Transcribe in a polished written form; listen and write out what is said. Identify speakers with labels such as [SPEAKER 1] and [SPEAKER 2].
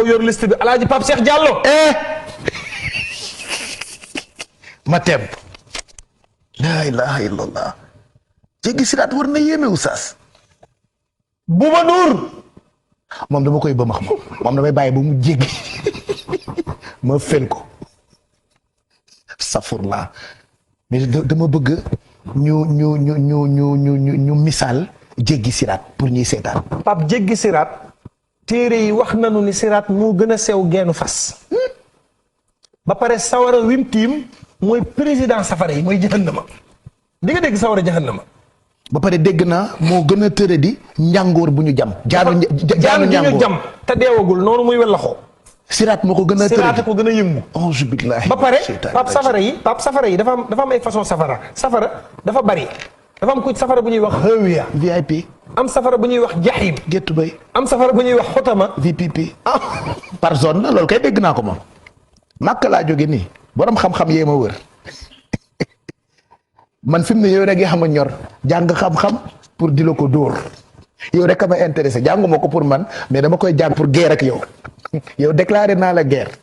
[SPEAKER 1] yor liste bi Alaaji Pape Cheikh Diallo.
[SPEAKER 2] ma temb. laa ilaha illallah. jéggi siraat war na yéeme oustaz.
[SPEAKER 1] Bouba Ndour.
[SPEAKER 2] moom dama koy bëmax moom damay bàyyi ba mu jéggi ma fel ko. safurlaa mais dama bëgg ñu misaal jéggi siraat pour ñuy seetaan.
[SPEAKER 1] Pape jéggi siraat. téere yi wax nañu ni siraat moo gën a sew geenu fas. ba pare sawara wim tiim mooy président safara yi mooy jahannama. di nga dégg sawara jahannama.
[SPEAKER 2] ba pare dégg naa moo gën a tëre di njàngoor bu ñu jam. jaanu njàngoor
[SPEAKER 1] jam te deewagul noonu muy wellaxoo.
[SPEAKER 2] siraat moo ko gën a tëre
[SPEAKER 1] siraat ko gën a yëngu.
[SPEAKER 2] auzu billaahi
[SPEAKER 1] ba pare Pape safara yi dafa am ay façon safara dafa bari. dafa am ku safara bu ñuy wax hawiya
[SPEAKER 2] VIP.
[SPEAKER 1] am safara bu ñuy wax jaxim
[SPEAKER 2] géttu bay.
[SPEAKER 1] am safara bu ñuy wax xotama
[SPEAKER 2] VPP. par zone la loolu kay dégg naa ko moom. màkk laa jóge nii borom xam-xam yee ma wër man fi mu ne yow rek yaa xam a ñor jàng xam-xam pour di la ko dóor yow rek a ma intéressé jànguma ko pour man mais dama koy jàng pour guerre ak yow yow déclaré naa la guerre.